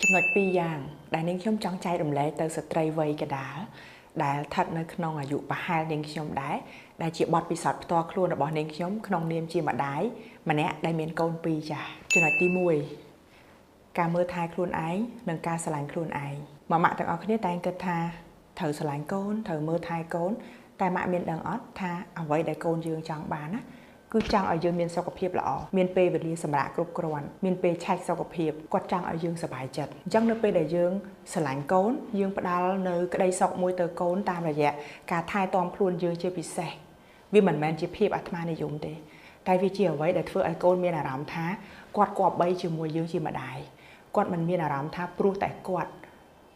ចំណុចពីរយ៉ាងដែលនាងខ្ញុំចង់ចែករំលែកទៅស្ត្រីវ័យកណ្ដាលដែលស្ថិតនៅក្នុងអាយុប្រហែលនាងខ្ញុំដែរដែលជាបទពិសោធន៍ផ្ទាល់ខ្លួនរបស់នាងខ្ញុំក្នុងនាមជាម្ដាយម្នាក់ដែលមានកូនពីរចា៎ចំណុចទី1ការមើលថែខ្លួនឯងនិងការស្រឡាញ់ខ្លួនឯងម៉ាម៉ាក់ទាំងអស់គ្នាតែងគិតថាត្រូវស្រឡាញ់កូនត្រូវមើលថែកូនតែម៉ាក់មានដឹងអត់ថាអ្វីដែលកូនយើងចង់បានណាគឺចង់ឲ្យយើងមានសុខភាពល្អមានពេលវេលាសម្រាកគ្រប់គ្រាន់មានពេលឆែកសុខភាពគាត់ចង់ឲ្យយើងសប្បាយចិត្តអញ្ចឹងនៅពេលដែលយើងស្រឡាញ់កូនយើងផ្ដល់នៅក្តីសុខមួយទៅកូនតាមរយៈការថែទាំខ្លួនយើងជាពិសេសវាមិនមែនជាភាពអាត្មានិយមទេតែវាជាអ្វីដែលធ្វើឲ្យកូនមានអារម្មណ៍ថាគាត់គប្បីជាមួយយើងជាម្ដាយគាត់មិនមានអារម្មណ៍ថាព្រោះតែគាត់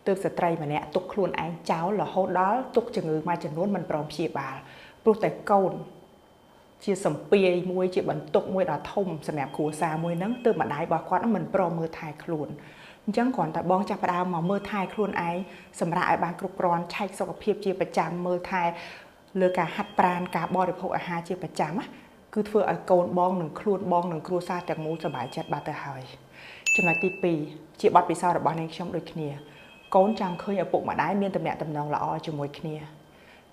ទើបស្ត្រីម្នាក់ទុកខ្លួនឯងចោលរហូតដល់ទុកជំងឺមួយចំនួនមិនព្រមព្យាបាលព្រោះតែកូនជាសម្ពាយមួយជាបន្ទុកមួយដ៏ធំសម្រាប់គ្រួសារមួយហ្នឹងទើបម្ដាយរបស់គាត់មិនព្រមមើលថែខ្លួនអញ្ចឹងគ្រាន់តែបងចាប់ផ្ដើមមកមើលថែខ្លួនឯងសម្រាប់ឲ្យបានគ្រប់គ្រាន់ឆែកសុខភាពជាប្រចាំមើលថែលើការហាត់ប្រាណការបរិភោគអាហារជាប្រចាំណាគឺធ្វើឲ្យកូនបងនិងខ្លួនបងនិងគ្រួសារទាំងមូលសប្បាយចិត្តបាត់ទៅហើយចំណុចទី2ជាបទពិសោធន៍របស់នាងខ្ញុំដូចគ្នាកូនចង់ឃើញឪពុកម្ដាយមានទំនាក់ទំនងល្អជាមួយគ្នា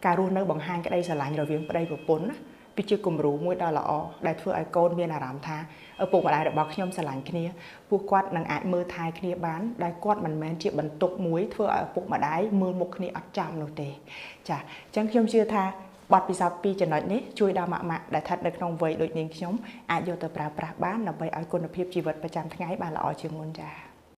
ការរស់នៅបង្ហាញក្តីស្រឡាញ់រវាងប្តីប្រពន្ធណាវាជាគំរូមួយដ៏ល្អដែលធ្វើឲ្យកូនមានអារម្មណ៍ថាឪពុកម្ដាយរបស់ខ្ញុំស្រឡាញ់គ្នាពួកគាត់នឹងអាចមើលថែគ្នាបានដែលគាត់មិនមែនជាបន្ទុកមួយធ្វើឲ្យឪពុកម្ដាយមើលមុខគ្នាអត់ចំនោះទេចាអញ្ចឹងខ្ញុំជឿថាបទពិសោធន៍ពីរចំណុចនេះជួយដល់ម៉ាក់ម៉ាក់ដែលស្ថិតនៅក្នុងវ័យដូចនាងខ្ញុំអាចយកទៅប្រើប្រាស់បានដើម្បីឲ្យគុណភាពជីវិតប្រចាំថ្ងៃបានល្អជាងមុនចា៎។